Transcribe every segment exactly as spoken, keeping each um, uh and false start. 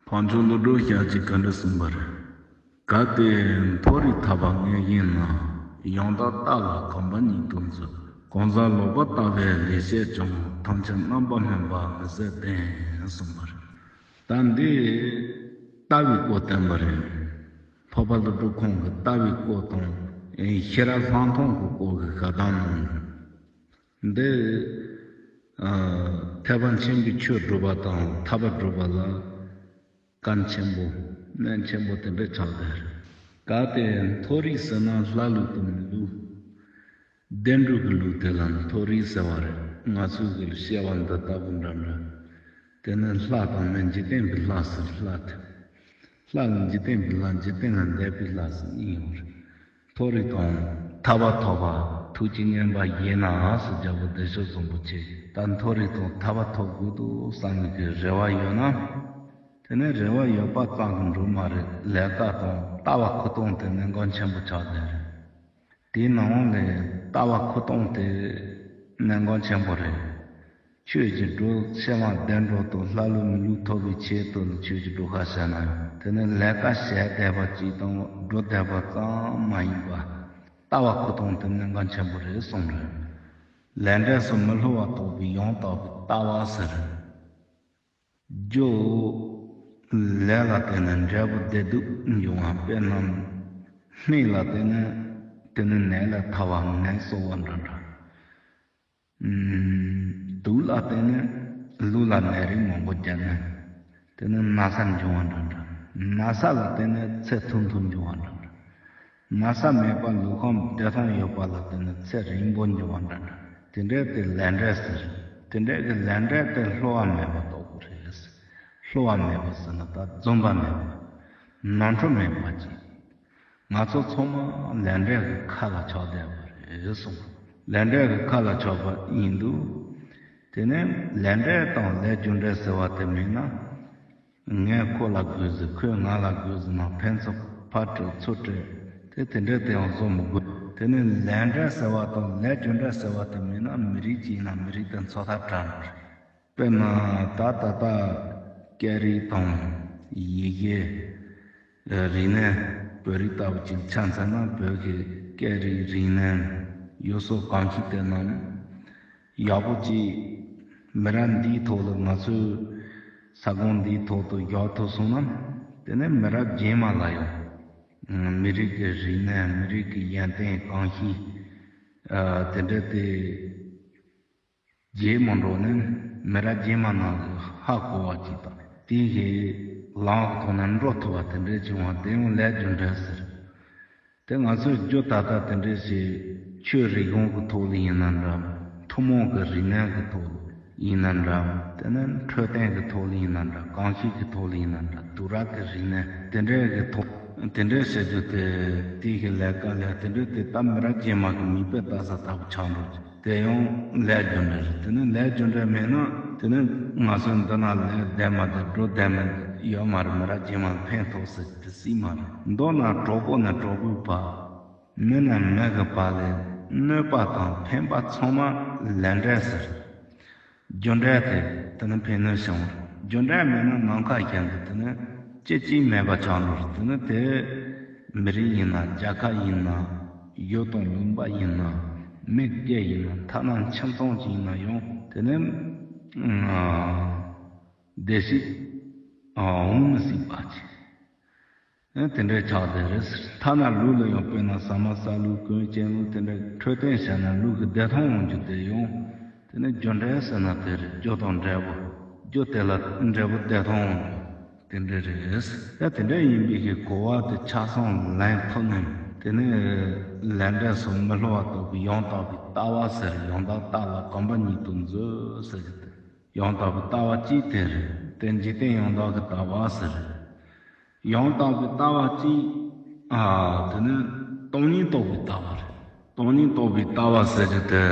འཕགས་མཆོག་ཀླུ་སྒྲུབ་ཞལ་གྱིས་ག་འདྲ་གསུངས་པ་རེད། གལ་ཏེ་མཐོ་རིས་ཐར་པ་ངེས་བཞིན་ན། ཡང་དག་ལྟ་བ་གོམ་པ་གཉིས་དུ་མཛོད། གང་ཟག་ལོག་པར་ལྟ་བའི་ལེགས་བཤད་ཀྱང་། ཐམས་ཅད་རྣམ་པར་སྨིན་པ་མི་ཟད་ལྡན། གསུངས་པ་རེད། ད་འདི་ལྟ་བའི་སྐོར་བསྟན་པ་རེད། འཕགས་པ་ཀླུ་སྒྲུབ་ཁོང་གི་ལྟ་བའི་སྐོར་དང་། ཤེས་རབ་ལྷག་མཐོང་གི་སྐོར་གྱི་བཀའ་གདམས་ནང་། འདི། ཨ། ཐེག་པ་ཆེན་པོའི་ཆོས་སྒྲུབ་པ་དང་ཐར་པ་སྒྲུབ་པ་ལ་གལ་ཆེན་པོ་གནད་ཆེན་པོ་དེ་འདྲ་ཆགས་བསྡད་རེད། གལ་ཏེ་མཐོ་རིས་ཟེར་ན་ལྷ་ལུགས་དང་མི་ལུགས། བདེ་འགྲོ་གི་ལུགས་དེ་ལ་མཐོ་རིས་ཟེར་བ་རེད། ང་ཚོའི་གི་བཤད་པ་འདི་ལྟ་བུ་འདྲ་འདྲ། དེ་ནི་ལྷ་དང་ནི་འཇིག་རྟེན་པའི་ལྷ་ཟེར། ལྷ་དེ། ལྷ་ལ་འཇིག་རྟེན་པའི་ལྷ། འཇིག་རྟེན་ལ་འདས་པའི་ལྷ་ཟེར་གཉིས་ཡོད་རེད། མཐོ་རིས་དང་ཐར་པ་ཐོབ་པ། ཐུགས་ཀྱི་བསྙེན་པ་བཞེས་ན་ཟེར་རྒྱལ་པོ་བདེ་མཆོག་བཟང་པོ་ཆེ། ད་མཐོ་རིས་དང་ཐར་པ་ཐོབ་དགོས་འདུག་བསམ་ནས་ཀྱི་རེ་བ་ཡོད་ན། དེ་ནས་རེ་བ་ཡོད་པ་ཙམ་གྱིས་འགྲོ་མ་རེད། ལས་ཀ་དང་ལྟ་བ་ཁུ་སྟོང་དེ་གནད་འགག་ཆེན་པོ་ཆགས་བསྡད་རེད། དེའི་ནང་ལས་ལྟ་བ་ཁུ་སྟོང་དེ་གནད་འགག་ཆེན་པོ་རེད། ཆོས་ཀྱི་སྒྲུབ་ཕྱི་མ་བདེ་འགྲོ་དང་ལྷ་ལུགས་མི་ལུགས་ཐོབ་པའི་ཆེད་དུ་ནི་ཆོས་ཀྱི་སྒྲུབ་ཁ་བྱས་ན་ཡང་། དེ་ནི་ལས་ཀ་བྱས་བསྡད་པ་གཅིག་དང་སྒྲུབ་བསྡད་པ་ཙམ་མ་ཡིན་པ། ལྟ་བ་ཁུ་སྟོང་དེ་གནད་འགག་ཆེན་པོ་རེད་གསུངས་རེད། ལས་འབྲས་སུ་མི་བསླུ་བ་རྟོགས་པའི་ཡང་དག་པའི་ལྟ་བ་ཟེར། རྒྱུ། ལས་ལ་བརྟེན་ནས་འབྲས་བུ་བདེ་སྡུག་འབྱུང་བ། དཔེར་ན། སྨན་ལ་བརྟེན་ནས་དེ་ནི་ནད་ལས་ཐར་བ། ངལ་གསོ་བ་འདྲ་འདྲ། དུག་ལ་བརྟེན་ནས་ལུས་ལ་ནད་རིགས་མང་པོ་བརྒྱབ་ནས་དེ་ནི་ན་ཚ་འབྱུང་བ་འདྲ་འདྲ། ན་ཚ་ལ་བརྟེན་ནས་ཚེ་ཐུང་ཐུང་འབྱུང་བ་འདྲ་འདྲ། ན་ཚ་མེད་པ་ལུས་ཁམས་བདེ་ཐང་ཡོད་པ་ལ་བརྟེན་ནས་ཚེ་རིང་པོ་འབྱུང་བ་འདྲ་འདྲ། དེ་འདྲའི་དེ་ལས་འབྲས་ཟེར། དེ་འདྲའི་གི་ལས་འབྲས་དེ་བསླུ་བ་མེད་པ་རྟོགས་དགོས་རེད། བསླུ་བ་མེད་པ་ཟེར་ན་ད་རྫུན་པ་མེད་པ། ནོར་འཁྲུལ་མེད་པ་ཅིག་ང་ཚོ་ཚང་མ་ལས་འབྲས་ཀྱི་ཁ་ལ་ཆགས་བསྡད་པ་རེད་གསུངས། ལས་འབྲས་ཀྱི་ཁ་ལ་ཆགས་པ་ཡིན་དུས། དེ་ནས་ལས་འབྲས་དང་ལས་རྒྱུ་འབྲས་ཟེར་བ་དེ་མེད་ན། ངས་ཁོ་ལ་དགོས་ཟེར། ཁོས་ང་ལ་དགོས་ཟེར་ན་ཕན་ཚུན་ཕར་སྤྲད་ཚུར་སྤྲད་དེ་དེ་འདྲས་དེ་ཡང་བཟོ་མི་དགོས། དེ་ནས་ལས་འབྲས་ཟེར་བ་དང་ལས་རྒྱུ་འབྲས་ཟེར་བ་དེ་མེད་ན་མི་རིགས་ཅིག་ཡིན་ན་མི་རིགས་དེ་འཚོ་ཐབས་བྲལ་འགྲོ་རེད། དཔེར་ན་ད་ད་ལྟ་སྐད་རིགས་དང་ཡི་གེ། རིག་གནས། བོད་རིགས་ལྟ་བུ་ཅིག་ཆ་མཚོན་ན་བོད་ཀྱི་སྐད་རིགས། རིག་གནས། ཡུལ་སྲོལ་གོམས་གཤིས་དེ་རྣམས་ཡག་པོ་ཅིག་མི་རབས་འདིའི་ཐོག་ལ་ང་ཚོའི་ས་ཁོངས་འདིའི་ཐོག་ཏུ་བཞག་ཐུབ་སོང་ན། དེ་ནས་མི་རབས་རྗེས་མ་ལ་ཡང་མི་རིགས་ཀྱི་རིག་གནས། མི་རིགས་ཀྱི་ཡོན་ཏན་གོམས་གཤིས། ཨ། དེ་འདྲ་དེ། རྗེས་མ་འགྲོ་ནས་མི་རབས་རྗེས་མ་རྣམས་ཀྱིས་ཧ་གོ་བ་ཅིག་དང་། དེ་གི་ལམ་གྱི་ཐོག་ནས་འགྲོ་ཐུབ་པ་དེ་འདྲའི་བྱུང་བ་དེ་ཡང་ལས་རྒྱུ་འབྲས་ཟེར། དེ་ང་ཚོས་རྒྱུ་ད་ལྟ་དེ་འདྲའི་ཞིག་ཆོས་རིག་གཞུང་གི་ཐོག་ལ་ཡིན་ན་འདྲ། ཐུན་མོང་གི་རིག་གནས་ཀྱི་ཐོག་ལ་ཡིན་ན་འདྲ། དེ་ནས་འཕྲོད་བསྟེན་གྱི་ཐོག་ལ་ཡིན་ན་འདྲ། གོམས་གཤིས་ཀྱི་ཐོག་ལ་ཡིན་ན་འདྲ། དུས་རབས་ཀྱི་རིག་གནས་དེ་འདྲའི་གི་ཐོག་དེ་འདྲའི་བྱེད་རྒྱུ་དེ། དེ་གི་ལས་ཀ་ལས་དེ་འདྲའི་དེ་ད་མི་རབས་རྗེས་མ་གི་མིག་དཔེ་ལྟ་ས་ལྟ་བུ་ཆགས་འགྲོ་རྒྱུ། དེ་ཡང་ལས་རྒྱུ་འབྲས་རེད། དེ་ནི་ལས་རྒྱུ་འབྲས་མེད་ན་དེ་ནི་ང་ཚོའི་འདི་ན་ལས་བསྡད་མ་བསྡད། འགྲོ་བསྡད་མི་བསྡད་ཡོད་མ་རེད། མི་རབས་རྗེས་མ་ལ་ཕན་ཐོགས་ཟེར་རྒྱུ་དེ་སྲིད་མ་རེད། མདོར་ན་གྲོགས་པོ་ནས་གྲོགས་པོའི་བར། མི་ནས་མི་གི་བར་ལ་གནོད་པ་དང་ཕན་པ་ཚང་མ་ལས་འབྲས་ཟེར། རྒྱུ་འབྲས་དེ་དེ་ནི་ཕན་གནོད་བྱུང་། རྒྱུ་འབྲས་མེད་ན་ནམ་མཁའ་གཞན་དུ་དེ་ནི་སྐྱེ་གཅིག་མེད་པ་ཆགས་འགྲོ་རེད། དེ་ནི་དེ་མི་རིགས་ཡིན་ན། རྒྱལ་ཁབ་ཡིན་ན། ཡུལ་དང་ལུང་པ་ཡིན་ན། མི་སྒེར་ཡིན་ན། ཐ་ན་ཁྱིམ་ཚང་ཅིག་ཡིན་ན་ཡང་དེ་ནི་བདེ་སྐྱིད་འོང་མི་སྲིད་པ་ཅིག་ཨ། དེ་འདྲའི་ཆགས་བསྡད་རེད། ཐ་ན་ལུས་ལ་ཡང་དཔེར་ན་ཟ་མ་ཟ་ལུགས། གོས་གྱོན་ལུགས། དེ་འདྲའི་འཕྲོད་བསྟེན་བྱས་ན་ལུས་ཀྱི་བདེ་ཐང་ཡོང་རྒྱུ་དེ་ཡང་དེ་ནི་རྒྱུ་འབྲས་ཟེར་ན་དེ་རེད། རྒྱུ་དང་འབྲས་བུ། རྒྱུ་དེ་ལ་འབྲས་བུ་བདེ་ཐང་ཡོང་རྒྱུ་དེ་འདྲ་རེད། ད་དེ་འདྲ་ཡིན་པའི་གི་གོ་བ་དེ་ཆ་ཚང་ལེན་ཐུབ་ན། དེ་ནི་ལས་འབྲས་སུ་མི་བསླུ་བ་རྟོགས་པའི་ཡང་དག་པའི་ལྟ་བ་ཟེར། ཡང་དག་ལྟ་བ་གོམ་པ་གཉིས་དུ་མཛོད་ཟེར་རྒྱུ་དེ། ཡང་དག་པའི་ལྟ་བ་གཅིག་དེ་རེད། དེ་འཇིག་རྟེན་ཡང་དག་གི་ལྟ་བ་ཟེར། ཡང་དག་པའི་ལྟ་བ་གཅིག་ཨ། དེ་ནི་སྟོང་ཉིད་རྟོགས་པའི་ལྟ་བ་རེད། སྟོང་ཉིད་རྟོགས་པའི་ལྟ་བ་ཟེར་རྒྱུ་དེ།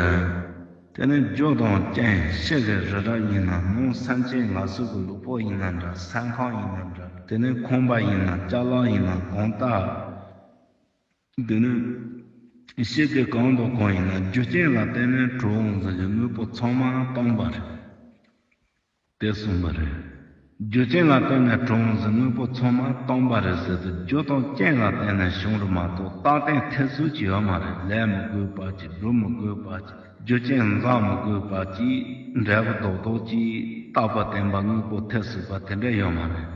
དེ་ནི་རྒྱུ་དང་རྐྱེན་ཕྱི་གི་རི་རབ་ཡིན་ན། ནང་སེམས་ཅན་ང་ཚོ་གི་ལུས་པོ་ཡིན་ན་འདྲ། སེམས་ཁམས་ཡིན་ན་འདྲ། དེ་ནི་ཁང་པ་ཡིན་ན། ཅ་ལག་ཡིན་ན། གང་ལྟར། འདི་ནི་ཕྱི་གི་གང་དང་གང་ཡིན་ན་རྒྱུ་རྐྱེན་ལ་བརྟེན་ནས་གྲུབ་འོང་ཟེར་གྱི་དངོས་པོ་ཚང་མ་སྟོང་པ་རེད། དེ་གསུངས་པ་རེད། རྒྱུ་རྐྱེན་ལ་བརྟེན་ནས་གྲུབ་འོང་ཟེར། དངོས་པོ་ཚང་མ་སྟོང་པ་རེད་ཟེར་དུས། རྒྱུ་དང་རྐྱེན་ལ་བརྟེན་ནས་བྱུང་རེད་མ་གཏོགས། རྟག་བརྟན་ཐེབས་ཚུལ་གྱི་ཡོད་མ་རེད། ལས་མི་དགོས་པ་ཅིག་འགྲོ་མི་དགོས་པ་ཅིག་རྒྱུ་རྐྱེན་འཛག་མི་དགོས་པ་ཅིག་འབྲས་བུ་རྡོག་རྡོག་ཅིག་རྟག་པ་བརྟན་པ་དངོས་པོ་ཐེབས་སྲིད་པ་དེ་འདྲ་ཡོད་མ་རེད།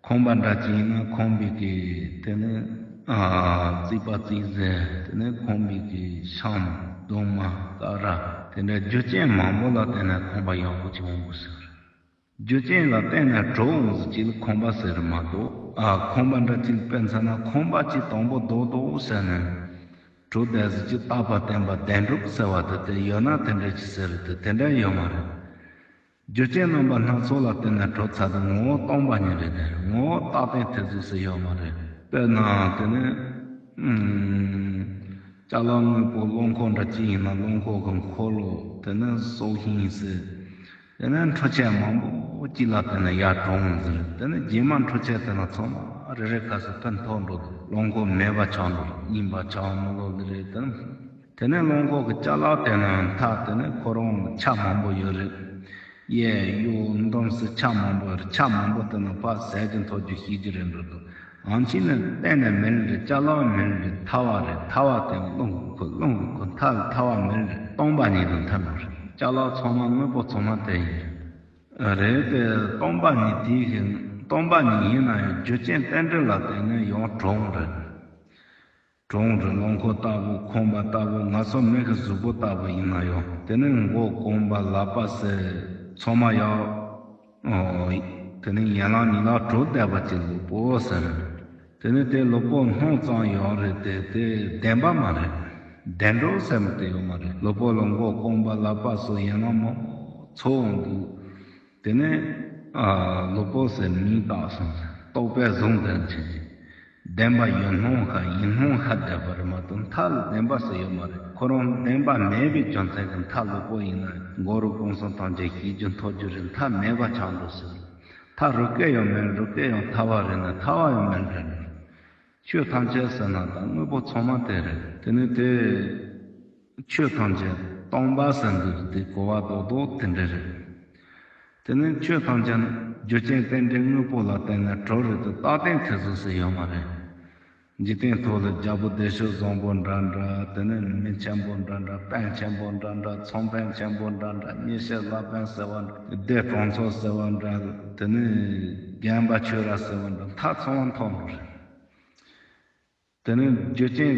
ཁང་པ་འདྲ་ཅིག་ཡིན་ན། ཁང་པའི་གི་དེ་ནི་ཨ་རྩིག་པ་རྩིག་ཟེར། དེ་ནི་ཁང་པའི་གི་ཤམ་གདུང་མ་ཀ་ར། དེ་འདྲ་རྒྱུ་རྐྱེན་མང་པོ་ལ་བརྟེན་ནས་ཁང་པ་ཡག་པོ་ཅིག་འོང་དགོས་ཟེར། རྒྱུ་རྐྱེན་ལ་བརྟེན་ནས་གྲུབ་འོང་ཟེར་གྱི་ལ་ཁང་པ་ཟེར་མ་གཏོགས། ཨ་ཁང་པ་འདྲ་ཅིག་དཔེ་མཚོན་ན། ཁང་པ་ཅིག་དང་པོ་རྡོག་རྡོག་ཟེར་ནས་གྲུབ་བསྡད་ཟེར་གྱི། རྟག་པ་བརྟན་པ་བདེན་གྲུབ་ཟེར་བ་དེ་དེ་ཡོད་ན་དེ་འདྲ་ཅིག་ཟེར་རེད་དེ། དེ་འདྲ་ཡོད་མ་རེད། རྒྱུ་རྐྱེན་རྣམ་པ་སྣ་ཚོགས་ལ་བརྟེན་ནས་གྲུབ་ཚར་དུས། ངོ་བོ་སྟོང་པ་ཉིད་རེད་དེ། ངོ་བོ་རྟག་བརྟན་ཐེབས་ཚུལ་ཟེར་ཡོད་མ་རེད། དཔེར་ན་དེ་ནི་ཨུམ། ཅ་ལག་དངོས་པོ་རླངས་འཁོར་འདྲ་ཅིག་ཡིན་ན། རླངས་འཁོར་གྱི་འཁོར་ལོ། དེ་ནི་སྲོག་ཤིང་ཟེར། དེ་ནི་འཕྲུལ་ཆས་མང་པོ་ཅིག་ལ་བརྟེན་ནས་ཡར་གྲུབ་འོང་ཟེར། དེ་ནི་རྗེས་མ་འཕྲུལ་ཆས་དེ་ན་ཚང་མ་རེ་རེ་ཁ་སང་ཕུད་འཐོར་འགྲོ་འདུག་རླངས་འཁོར་མེད་པ་ཆགས་འགྲོ། རྙིང་པ་ཆགས་མི་ལོ་ལི་རེད་དེ། དེ་ནས་རླངས་འཁོར་གྱི་ཅ་ལག་དེ་ནི་མཐའ་དེ་ནི་ཁོ་རང་ཆ་མང་པོ་ཡོད་རེད། གཡས་གཡོན་འདུམ་ཟེར་ཆ་མང་པོ་ཡོད་རེད། ཆ་མང་པོ་དེ་ནི་ཕར་ཟས་ཀྱི་འཐོར་རྒྱུ་ཤེས་ཀྱི་རེད་འགྲོ་འདུག་ཨང་ཆི་ནི་གཏན་ནས་མེད་རེད། ཅ་ལག་མེད་རེད། ཐལ་བ་རེད། ཐལ་བ་དེ་རླུང་གིས་ཁུར། རླུང་གིས་ཁུར། མཐའ་ལ་ཐལ་བ་མེད་རེད། སྟོང་པ་ཉིད་དུ་འཐིམ་རེད། ཅ་ལག་ཚང་མ་དངོས་པོ་ཚང་མ་དེ་ཡིན་རེད། རེད་དེ། སྟོང་པ་ཉིད་དེ་གི། སྟོང་པ་ཉིད་ཡིན་ན་ཡང་རྒྱུ་རྐྱེན་རྟེན་འབྲེལ་ལ་བརྟེན་ནས་ཡང་གྲུབ་འོང་རེད། གྲུབ་འོང་རེད། རླངས་འཁོར་ལྟ་བུ། ཁང་པ་ལྟ་བུ། ང་ཚོ་མི་གི་གཟུགས་པོ་ལྟ་བུ་ཡིན་ན་ཡང་། དེ་ནི་མགོ་རྐང་པ་ལག་པ་ཟེར་ཚང་མ་ཡང་། ཨོ། དེ་ནི་ཡན་ལག་གཉིས་ལ་གྲུབ་བསྡད་པ་ཅིག་ལུས་པོ་ཟེར། དེ་ནི་དེ་ལུས་པོ་སྣང་ཙམ་ཡོད་རེད་དེ། དེ་བདེན་པ་མ་རེད། བདེན་གྲུབ་ཟེར་མི་དེ་ཡོད་མ་རེད། ལུས་པོ་ལ་མགོ་རྐང་པ་ལག་པ་སོགས་ཡན་ལག་མང་པོ་ཚོགས་འོང་དུས། དེ་ནས་ཨ་ལུས་པོ་ཟེར་མིང་བཏགས་སོང་ཟེར། རྟོག་པས་བཟུང་དོན་ཆེན་གྱི་བདེན་པ་ཡོད་སྣང་ཤར། ཡིན་སྣང་ཤར་བསྡད་པ་རེད་མ་གཏོགས། མཐའ་ལ་བདེན་པ་ཟེར་ཡོད་མ་རེད། ཁོ་རང་བདེན་པ་མེད་པའི་རྒྱུ་མཚན་གྱིས། མཐའ་ལུས་པོ་ཡིན་ན་མགོ་རུས་གོང་གསུམ་ཐམས་ཅད་ཤེས་རྒྱུ་འཐོར་རྒྱུ་རེད། མཐའ་མེད་པ་ཆགས་འགྲོ་ཟེར། མཐའ་རུས་སྐལ་ཡང་མེད། རུས་སྐལ་ཡང་ཐལ་བ་རེད་ན་ཐལ་བ་ཡང་མེད་འདྲ་འདྲ། ཆོས་ཐམས་ཅད་ཟེར་ན་ད་དངོས་པོ་ཚང་མ་དེ་རེད། དེ་ནི་དེ་ཆོས་ཐམས་ཅད་སྟོང་པ་ཟེར་འདུག་དེ་གོ་བ་རྡོག་རྡོག་དེ་འདྲ་རེད། དེ་ནི་ཆོས་ཐམས་ཅད་རྒྱུ་རྐྱེན་རྟེན་འབྲེལ་དངོས་པོ་ལ་བརྟེན་ནས་གྲུབ་རེད་དེ། རྟག་བརྟན་ཐེབས་ཚུལ་ཟེར་ཡོད་མ་རེད། འཇིག་རྟེན་ཐོག་ལ་རྒྱལ་པོ་བདེ་སྤྱོད་བཟང་པོ་འདྲ་འདྲ། དེ་ནི་མི་ཆེན་པོ་འདྲ་འདྲ། དཔོན་ཆེན་པོ་འདྲ་འདྲ། ཚོང་དཔོན་ཆེན་པོ་འདྲ་འདྲ། མི་ཤེས་ལ་དཔོན་ཟེར་བ་འདྲ། སྡེ་གྲོང་ཚོ་ཟེར་བ་འདྲ། དེ་ནི་རྒན་པ་ཆོས་ར་ཟེར་བ་འདྲ། མཐའ་ཚང་བ་མཐོང་འགྲོ་རེད། དེ་ནི་རྒྱུ་རྐྱེན་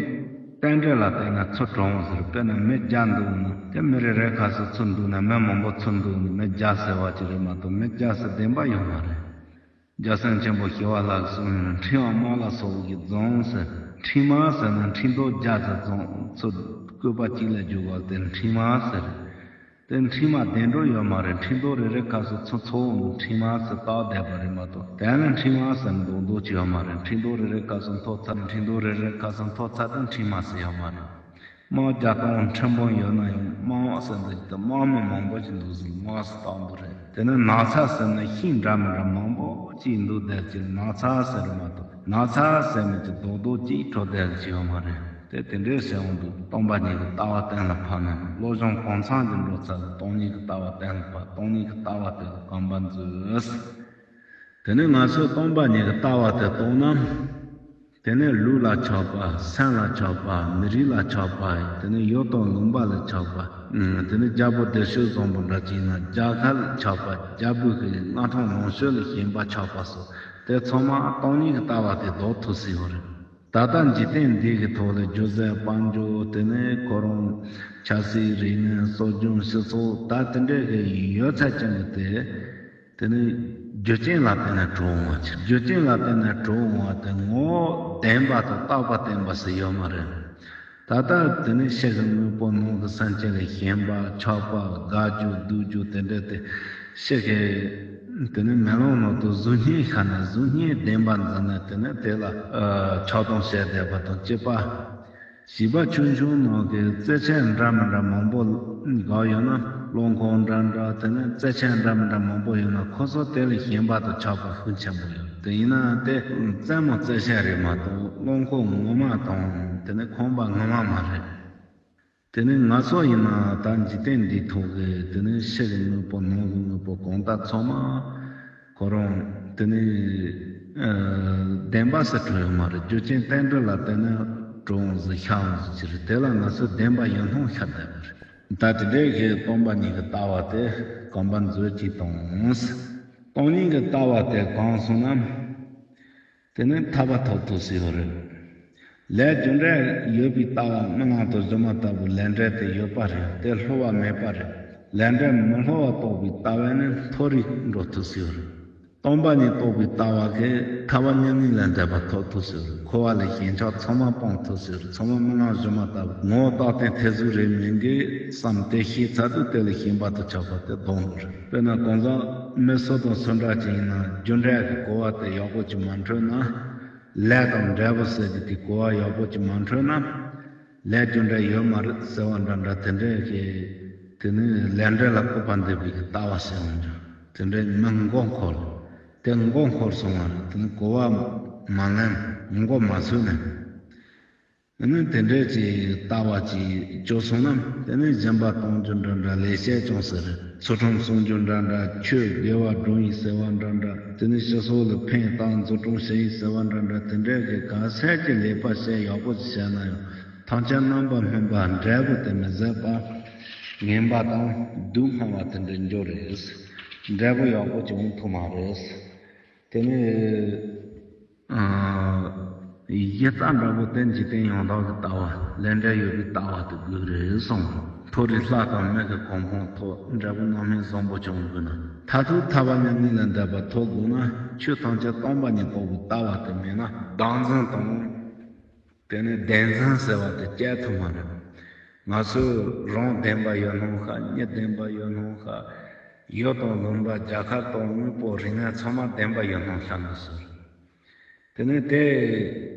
རྟེན་འབྲེལ་ལ་བརྟེན་ནས་ཚུར་གྲུབ་འོང་ཟེར། དཔེར་ན་མི་བརྒྱ་འདུག་ན། དེ་མི་རེ་རེ་ཁ་སང་ཚུར་འདུག་ན། མི་མང་པོ་ཚུར་འདུག་ན། མི་བརྒྱ་ཟེར་བ་ཅིག་རེད་མ་གཏོགས། མི་བརྒྱ་ཟེར་བདེན་པ་ཡོད་མ་རེད། རྒྱལ་སྲས་ཆེན་པོ་ཞི་བ་ལྷ་གིས་གསུངས་ཡོད། འཕྲིན་དབང་དམག་ལ་སོགས་ཀྱིས་བརྫངས་ཟེར། འཕྲིན་དམག་ཟེར་ན་འཕྲིན་རྡོག་བརྒྱ་ཙམ་བརྫངས། ཚུར་བཀོད་པ་གཅིག་ལ་འཇུག་པ་དེ་འཕྲིན་དམག་ཟེར། དེ་འཕྲིན་དམག་བདེན་གྲུབ་ཡོད་མ་རེད། འཕྲིན་རྡོག་རེ་རེ་ཁ་སང་ཚུར་ཚོགས་འོང་དུས་འཕྲིན་དམག་ཟེར་བཏགས་བསྡད་པ་རེད་མ་གཏོགས། དེ་ལ་འཕྲིན་དམག་ཟེར་མདོག་མདོག་ཅིག་ཡོད་མ་རེད། འཕྲིན་རྡོག་རེ་རེ་ཁ་སང་ཐོག་ཚར། འཕྲིན་རྡོག་རེ་རེ་ཁ་སང་ཐོག་ཚར་དུས་འཕྲིན་དམག་ཟེར་ཡོད་མ་རེད། དམག་བརྒྱ་སྟོང་ཁྲི་འབུམ་ཡོད་ན་ཡང་དམག་ཟེར་འདི་དེ་དམག་མི་མང་པོ་ཞིག་འདུག་ཟེར། དམག་ཟེར་བཏགས་འདུག་རེད། དེ་ནས་ནགས་ཚལ་ཟེར་ན་ཤིང་འདྲ་མི་འདྲ་མང་པོ་ཅིག་འདུག་བསྡད་ཀྱི་ནགས་ཚལ་ཟེར་མ་གཏོགས། ནགས་ཚལ་ཟེར་མི་ཅིག་རྡོག་རྡོག་ཅིག་གྲུབ་བསྡད་ཀྱི་ཡོད་མ་རེད། དེ་དེ་འདྲའི་ཟེར་འོང་དུས་སྟོང་པ་ཉིད་ཀྱི་ལྟ་བ་གཏན་ལ་ཕབ་ན། བློ་སྦྱོང་གང་འཚམ་ཅིག་འགྲོ་ཚར་དུས་སྟོང་ཉིད་ཀྱི་ལྟ་བ་གཏན་ལ་ཕབ། སྟོང་ཉིད་ཀྱི་ལྟ་བ་དེ་ལ་གོམ་པ་འཛུལ། དེ་ནས་ང་ཚོས་སྟོང་པ་ཉིད་ཀྱི་ལྟ་བ་དེ་རྟོགས་ན། དེ་ནས་ལུག་ལ་ཆགས་པ། སེམས་ལ་ཆགས་པ། མི་རིགས་ལ་ཆགས་པ། དེ་ནས་ཡུལ་དང་ལུང་པ་ལ་ཆགས་པ། ཨུམ། དེ་ནས་རྒྱལ་པོ་བདེ་སྤྱོད་བཟང་པོ་འདྲ་ཅིག་ཡིན་ན་རྒྱལ་ཁབ་ལ་ཆགས་པ། རྒྱལ་པོའི་གི་མངའ་ཐང་ལོངས་སྤྱོད་ལ་ཞེན་པ་ཆགས་པ་སོགས། དེ་ཚང་མ་སྟོང་ཉིད་ཀྱི་ལྟ་བ་དེ་ལྡོག་ཐུབ་སྲིད་ཡོད་རེད། ད་ལྟ་འཇིག་རྟེན་འདི་གི་ཐོག་ལ་རྒྱུ་ཟད་དཔལ་འབྱོར། དེ་ནས་ཁོ་རང་ཆབ་སྲིད་རིག་གནས་སྲོལ་རྒྱུན་སྤྱི་ཚོགས་ད་དེ་འདྲའི་གི་ཡོད་ཚད་ཅན་གྱི་དེ། དེ་ནི་རྒྱུ་རྐྱེན་ལ་བརྟེན་ནས་གྲུབ་འོང་བ་ཅིག་རྒྱུ་རྐྱེན་ལ་བརྟེན་ནས་གྲུབ་འོང་བ་དེ་ངོ་བོ་བདེན་པ་དང་རྟག་པ་བརྟན་པ་ཟེར་ཡོད་མ་རེད། ད་ལྟ་དེ་ནི་ཕྱི་གི་དངོས་པོ་ནང་གི་སེམས་ཅན་ལ་ཞེན་པ་ཆགས་པ་དགའ་རྒྱུ་སྡུག་རྒྱུ་དེ་འདྲ་དེ་ཕྱི་གི་དེ་ནི་མེ་ལོང་ནང་དུ་གཟུགས་བརྙན་ཤར་ནས་གཟུགས་བརྙན་བདེན་པ་འཛིན་ནས་དེ་ནི་དེ་ལ་ཨ་ཆགས་སྡང་བྱས་བསྡད་པ་དང་། གཅིག་པ། བྱིས་པ་ཆུང་ཆུང་ནང་གི་རྩེད་ཆས་འདྲ་མི་འདྲ་མང་པོ་འགའ་ཡོད་ན། རླངས་འཁོར་འདྲ་འདྲ། དེ་ནས་རྩེད་ཆས་འདྲ་མི་འདྲ་མང་པོ་ཡོད་ན། ཁོ་ཚོ་དེ་ལ་ཞེན་པ་དང་ཆགས་པ་ཤུགས་ཆེན་པོ་ཡོད། དེ་ཡིན་ན་དེ་རྩེད་མོ་རྩེད་ཆས་རེད་མ་གཏོགས་རླངས་འཁོར་ངོ་མ་དང་དེ་ནས་ཁང་པ་ངོ་མ་མ་རེད། དེ་ནས་ང་ཚོ་ཡིན་ན་ད་འཇིག་རྟེན་འདིའི་ཐོག་གི་དེ་ནས་ཕྱི་གི་དངོས་པོ་ནང་གི་དངོས་པོ་གང་ལྟར་ཚང་མ། ཁོ་རང་དེ་ནི་ཨ་བདེན་པ་ཟེར་གྲུབ་ཡོད་མ་རེད། རྒྱུ་རྐྱེན་རྟེན་འབྲེལ་ལ་བརྟེན་ནས་གྲུབ་འོང་ཟེར་ཤར་འོང་ཟེར་གྱི་རེད། དེ་ལ་ང་ཚོས་བདེན་པ་ཡོད་སྣང་ཤར་བསྡད་པ་རེད། ད་དེ་འདྲའི་གི་སྟོང་པ་ཉིད་ཀྱི་ལྟ་བ་དེ་གོམས་པ་མཛོད་ཅིག་དང་། སྟོང་ཉིད་ཀྱི་ལྟ་བ་དེ་གང་སོང་ན། དེ་ནས་ཐར་པ་ཐོབ་ཐུབ་སྲིད་པ་རེད། ལས་རྒྱུ་འབྲས་ཡོད་པའི་ལྟ་བ་རྨི་ལམ་དང་སྒྱུ་མ་ལྟ་བུའི་ལས་འབྲས་དེ་ཡོད་པ་རེད། དེ་བསླུ་བ་མེད་པ་རེད། ལས་འབྲས་མི་བསླུ་བ་རྟོགས་པའི་ལྟ་བས་ནི་མཐོ་རིས་འགྲོ་ཐུབ་སྲིད་པ་རེད། སྟོང་པ་ཉིད་རྟོགས་པའི་ལྟ་བ་གིས་ཐར་པ་མྱ་ངན་ལས་འདས་པ་ཐོབ་ཐུབ་སྲིད་པ་རེད། འཁོར་བ་ལས་ཞེན་ཆགས་ཚང་མ་སྤངས་ཐུབ་སྲིད་པ་རེད། ཚང་མ་རྨི་ལམ་སྒྱུ་མ་ལྟ་བུ་ངོ་བོ་རྟག་བརྟན་ཐེར་ཟུག་རེད་མིན་གྱི་བསམ་སྟེ་ཤེས་ཚར་དུས་དེ་ལས་ཞེན་པ་དང་ཆགས་པ་དེ་ལྡོག་འགྲོ་རེད། དཔེར་ན་གང་ཟག་མི་སུ་དང་སུ་འདྲ་ཅིག་ཡིན་ན་རྒྱུ་འབྲས་ཀྱི་གོ་བ་དེ་ཡག་པོ་ཅིག་མ་འཕྲོད་ན། ལས་དང་འབྲས་བུ་ཟེར་གྱི་དེ་གོ་བ་ཡག་པོ་ཅིག་མ་འཕྲོད་ན། ལས་རྒྱུ་འབྲས་ཡོད་མ་རེད་ཟེར་བ་འདྲ་འདྲ་དེ་འདྲའི་གི། དེ་ནི་ལས་འབྲས་ལ་སྤོབས་པ་འདེབས་པའི་གི་ལྟ་བ་ཟེར་ཡོང་རྒྱུ། དེ་འདྲའི་མི་མགོ་འཁོར། དེ་མགོ་འཁོར་སོང་བ་རེད། དེ་ནི་གོ་བ་མ་ལེན། མགོ་མ་ཚོས་ནས། དེ་ནི་དེ་འདྲའི་གི་ལྟ་བ་ཅིག་བཅོས་སོང་ན། དེ་ནི་སྦྱིན་པ་གཏོང་རྒྱུ་འདྲ་འདྲ། ལེགས་བཤད་ཀྱང་ཟེར། ཚུལ་ཁྲིམས་སྲུང་རྒྱུ་འདྲ་འདྲ། ཆོས་དགེ་བ་སྒྲུབ་ཡིན་ཟེར་བ་འདྲ་འདྲ། དེ་ནི་སྤྱི་ཚོགས་ལ་ཕན་བཏགས་འཛུགས་སྐྲུན་བྱེད་ཡིན་ཟེར་བ་འདྲ་འདྲ། དེ་འདྲའི་གི་ག་ཚད་ཀྱི་ལས་པ་བྱས་ཡག་པོ་ཅིག་བྱས་ན་ཡང་། ཐམས་ཅད་རྣམ་པར་སྨིན་པ་འབྲས་བུ་དེ་མི་བཟད་པ། ངན་པ་དང་སྡུག་བསྔལ་བ་དེ་འདྲ་འགྱུར་རེད། འབྲས་བུ་ཡག་པོ་ཅིག་འོང་ཐུབ་མ་རེད། དེ་ནས་ཨ་གཞི་རྩ་འདྲ་པོ་དེ་འཇིག་རྟེན་ཡང་དག་གི་ལྟ་བ། ལས་འབྲས་ཡོད་པའི་ལྟ་བ་དེ་དགོས་རེད་གསུངས། མཐོ་རིས་ལྷ་དང་མི་གི་གོ་འཕང་ཐོབ། འབྲས་བུ་རྣམ་སྨིན་བཟང་པོ་བྱུང་དགོས་ན། མཐར་ཐུག་ཐར་པ་མྱ་ངན་ལས་འདས་པ་ཐོབ་དགོས་ན། ཆོས་ཐམས་ཅད་སྟོང་པ་ཉིད་རྟོགས་པའི་ལྟ་བ་དེ་མེད་ན། བདག་འཛིན་དང་། དེ་ནས་བདེན་འཛིན་ཟེར་བ་དེ་སྐྱེ་ཐུབ་མ་རེད། ང་ཚོས་རང་བདེན་པ་ཡོད་སྣང་ཤར། མྱི་བདེན་པ་ཡོད་སྣང་ཤར། ཡུལ་དང་ལུང་པ། རྒྱལ་ཁབ་དང་དངོས་པོ་རིག་གནས་ཚང་མ་བདེན་པ་ཡོད་སྣང་ཤར་འདུག་ཟེར། དེ་ནས་དེ་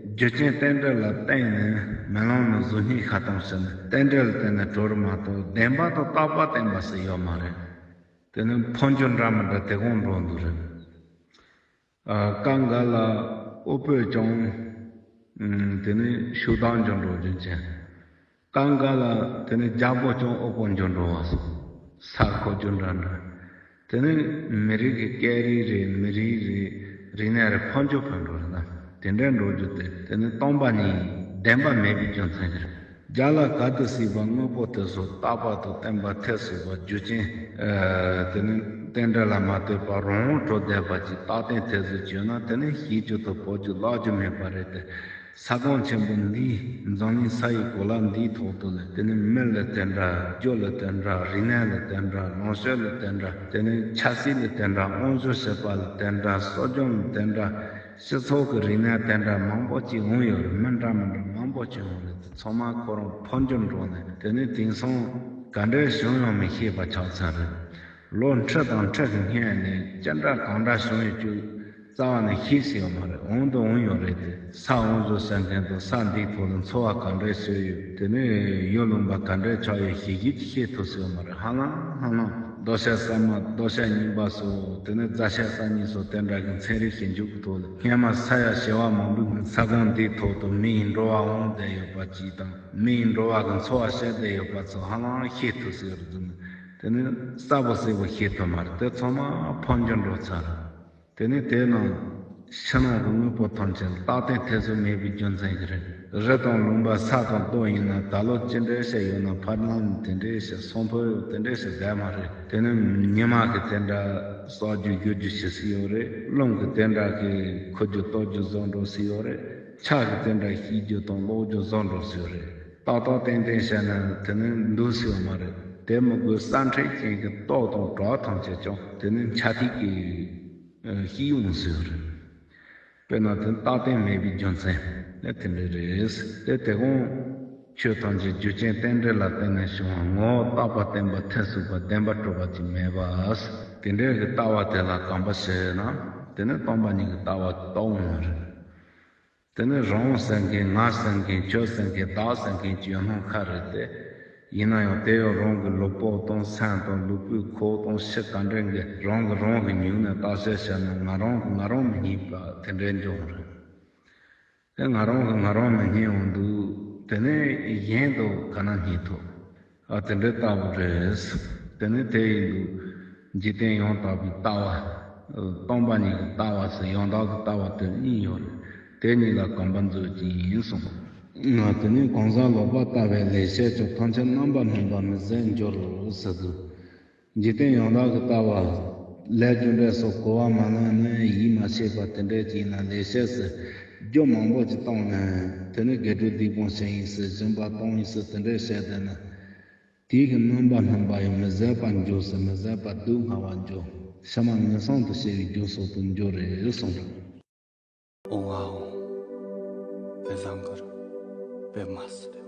རྒྱུ་རྐྱེན་རྟེན་འབྲེལ་ལ་བརྟེན་ནས་རྨི་ལམ་ནི་གཟུགས་བརྙན་ཤར་སྟངས་ཟེར་ནས། རྟེན་འབྲེལ་ལ་བརྟེན་ནས་གྲུབ་རེད་མ་གཏོགས། བདེན་པ་དང་རྟག་པ་བརྟེན་པ་ཟེར་ཡོད་མ་རེད། དེ་ནས་འཕོ་འགྱུར་འདྲ་མི་འདྲ་དེ་གོང་འགྲོ་འདུག་རེད། ཨ། སྐབས་འགའ་ལ་དབུལ་པོས་ཀྱང་། ཨུམ། དེ་ནས་ཕྱུག་བདག་འགྱུར་འགྲོ་རྒྱུ་མཚན། སྐབས་འགའ་ལ་དེ་ནས་རྒྱལ་པོ་ཀྱང་དབུལ་པོ་འགྱུར་འགྲོ་བ་སོགས། ས་ཁོ་རྒྱུ་འདྲ་འདྲ། དེ་ནས་མི་རིགས་ཀྱི་སྐད་རིགས་རེད། མི་རིགས་རེད། རིག་གནས་རེད། འཕོ་འགྱུར་འཕོ་འགྲོ་རེད་ན། དེ་འདྲའི་འགྲོ་རྒྱུ་དེ། དེ་ནི་སྟོང་པ་ཉིད་བདེན་པ་མེད་པའི་རྒྱུ་མཚན་རེད། རྒྱ་ལ་ག་དུས་སྲིད་པ་དངོས་པོ་དེ་ཚོ་རྟག་པ་དང་བརྟན་པ་ཐེར་ཟུག་པ། རྒྱུ་རྐྱེན་ཨ་དེ་ནི་རྟེན་འབྲེལ་ལ་མ་ལྟོས་པར་རང་དབང་གྲུབ་བསྡད་པ་ཅིག་རྟག་བརྟན་ཐེར་ཟུག་བྱུང་ན། དེ་ནི་བཤད་རྒྱུ་དང་གོ་རྒྱུ་ལབ་རྒྱུ་མེད་པ་རེད་དེ། ས་ཁོངས་ཆེན་པོ་འདིའི་འཛམ་གླིང་ས་ཡི་གོ་ལ་འདིའི་ཐོག་ཏུ་ལ། དེ་ནི་མི་ལ་དེ་འདྲ། རྒྱུ་ལ་དེ་འདྲ། རིག་གནས་ལ་དེ་འདྲ། ལངས་ཕྱོགས་ལ་དེ་འདྲ། དེ་ནི་ཆབ་སྲིད་ལ་དེ་འདྲ། དབང་འབྱོར་བྱེད་པ་ལ་དེ་འདྲ། གསོ་སྦྱོང་ལ་དེ་འདྲ། སྤྱི་ཚོགས་ཀྱི་རིག་གནས་དེ་འདྲ་མང་པོ་ཅིག་འོང་ཡོད་རེད། མི་འདྲ་མི་འདྲ་མང་པོ་ཅིག་འོང་རེད། ཚང་མ་ཁོ་རང་འཕོ་འགྱུར་འགྲོ་ནས། དེ་ནས་དེང་སང་ག་འདྲས་བྱུང་ཡང་མི་ཤེས་པ་ཆགས་ཚར་རེད། ལོ་ཁྲི་དང་ཁྲི་གི་སྔོན་ནས་ཅི་འདྲ་གང་འདྲ་བྱུང་ཡོད་རྒྱུ་རྩ་བ་ནས་ཤེས་སྲིད་ཡོད་མ་རེད། འོང་དང་འོང་ཡོད་རེད་དེ། ས་དབང་འབྱོར་ཟེར་མཁན་དང་། ས་འདིའི་ཐོག་ལ་འཚོ་བ་ག་འདྲས་བྱས་ཡོད། དེ་ནས་ཡུལ་ལུང་པ་ག་འདྲས་ཆགས་ཡོད། ཞེ་གཅིག་ཤེས་ཐུབ་སྲིད་ཡོད་མ་རེད། ཧ་ལམ་ཧ་ལམ་རྡོ་ཤ་ཟ་མ། རྡོ་ཤ་རྙིང་པ་སོགས། དེ་ནས་རྫ་ཤ་ས་རྙིང་སོགས་དེ་འདྲ་གི་ཚན་རིག་ཞིབ་འཇུག་གི་ཐོག་ལ། སྔོན་མ་ས་ཡ་བྱེ་བ་མང་པོའི་ས་ཁོངས་འདིའི་ཐོག་ཏུ་མི་ཡི་འགྲོ་བ་འོང་བསྡད་ཡོད་པ་ཅིག་དང་། མི་ཡི་འགྲོ་བ་གི་འཚོ་བ་བྱས་བསྡད་ཡོད་པ་ཚོ་ཧ་ལམ་ཤེས་ཐུབ་སྲིད་རེད་འདུག། དེ་ནི་གསལ་པོ་གསལ་པོ་ཤེས་ཐུབ་མ་རེད། དེ་ཚང་མ་འཕོ་འགྱུར་འགྲོ་ཚར། དེ་ནི་དེའི་ནང་ཕྱི་ནང་གི་དངོས་པོ་ཐམས་ཅད་རྟག་བརྟན་ཐེར་ཟུག་མེད་པའི་རྒྱུ་མཚན་གྱིས་རེད། རི་དང་ལུང་པ་ས་དང་རྡོ་ཡིན་ན། ད་ལོ་ཅི་འདྲའི་ཞིག་ཡོད་ན། ཕར་ལམ་དེ་འདྲའི་ཞིག། སང་ཕོད་དེ་འདྲའི་ཞིག་བསྡད་མ་རེད། དེ་ནི་ཉི་མ་གི་དེ་འདྲ་གསོག་རྒྱུ་རྒྱུ་རྒྱུ་བྱེད་སྲིད་ཡོད་རེད། རླུང་གི་དེ་འདྲ་གི་ཁུ་རྒྱུ་གཏོར་རྒྱུ་བཟོ་འགྲོ་སྲིད་ཡོད་རེད། ཆར་གྱི་དེ་འདྲ་ཤིག་རྒྱུ་དང་སློག་རྒྱུ་བཟོ་འགྲོ་སྲིད་རེད། ཏག་ཏག་ཏན་ཏན་བྱས་ན་དེ་ནི་འདུག་སྲིད་པ་མ་རེད། དེ་མི་དགོས། སྲ་མཁྲེགས་ཅན་གྱི་ཏོག་དང་བྲག་ཐམས་ཅད་ཀྱང་དེ་ནི་འཕྱར་ཐིག་གིས་ཤིག་ཡོང་སྲིད་པ་རེད། དཔེར་ན་དེ་རྟག་བརྟན་མེད་པའི་རྒྱུ་མཚན་ནི་དེ་འདྲ་རེད། དེ་དེ་གོང་ཆོས་ཐམས་ཅད་རྒྱུ་རྐྱེན་རྟེན་འབྲེལ་ལ་བརྟེན་ནས་བྱུང་བ། ངོ་བོ་རྟག་པ་བརྟན་པ་ཐེར་ཟུག་པ་བདེན་པ་གྲུབ་པ་ཅིག་མེད་པ། དེ་འདྲའི་གི་ལྟ་བ་དེ་ལ་གོམས་པ་བྱས་ན། དེ་ནི་སྟོང་པ་ཉིད་ཀྱི་ལྟ་བ་རྟོགས་འོང་བ་རེད། དེ་ནི་རང་ཟེར་མཁན། ང་ཟེར་མཁན། ཁྱོད་ཟེར་མཁན། བདག་ཟེར་མཁན་གྱི་ཡོད་སྣང་ཁ་རེད་དེ། ཡིན་ན་ཡང་དེ་ཡང་རང་གི་ལུས་པོ་དང་སེམས་དང་ལུས་པོའི་ཁོག་དང་ཕྱི་ག་འདྲ་གི་རང་གི་རང་གི་ཉིད་ནས་བརྟག་དཔྱད་བྱས་ན། ང་རང་གི་ང་རང་མི་རྙེད་པ་དེ་འདྲའི་འབྱུང་རེད། དེ་ང་རང་གི་ང་རང་མི་རྙེད་འོང་དུས། དེ་ནས་གཞན་དུ་ག་ན་རྙེད་ཐུབ། ཨ། དེ་འདྲའི་ལྟ་བུ་རེད། དེ་ནས་དེ་ཡིན་དུས་འཇིག་རྟེན་ཡང་དག་པའི་ལྟ་བ། སྟོང་པ་ཉིད་ཀྱི་ལྟ་བ་ཟེར་ཡང་དག་གི་ལྟ་བ་དེ་གཉིས་ཡོད་རེད། དེ་གཉིས་ལ་གོམས་པ་མཛོད་ཀྱི་ཡིན་གསུངས། ང་དེ་ནས་གང་ཟག་ལོག་པར་ལྟ་བའི་ལས་བྱས་ཀྱང་ཐམས་ཅད་རྣམ་པར་སྨིན་པ་མི་ཟད་འགྱུར་རོ་ཟེར་དུས། འཇིག་རྟེན་ཡང་དག་གི་ལྟ་བ། ལས་རྒྱུ་འབྲས་སོགས་གོ་བ་མ་ལོན་ནས་ཡིད་མ་ཆེས་པ་དེ་འདྲས་ཀྱིས་ན་ལས་བྱས་སུ་རྒྱུ་མང་པོ་ཅིག་བཏང་ནས་དེ་ནས་དགེ་སྒྲུབ་སྡིག་སྤོང་བྱེད་ཡིན་ཟེར་སྦྱིན་པ་གཏོང་ཡིན་ཟེར་དེ་འདྲས་བྱས་བསྡད་ན། དེའི་གི་རྣམ་པ་སྨིན་པ་ཡང་མི་བཟད་པར་འགྱུར་ཟེར་མི་བཟད་པ་སྡུག་བསྔལ་བར་འགྱུར། ཕྱི་མ་ངན་སོང་དུ་སྐྱེ་བའི་རྒྱུ་སོགས་སུ་འགྱུར་རེ་གསུངས། ཨོང་ཨ་ཨོང་། པད་བཟང་གུར། པད་མ་སི།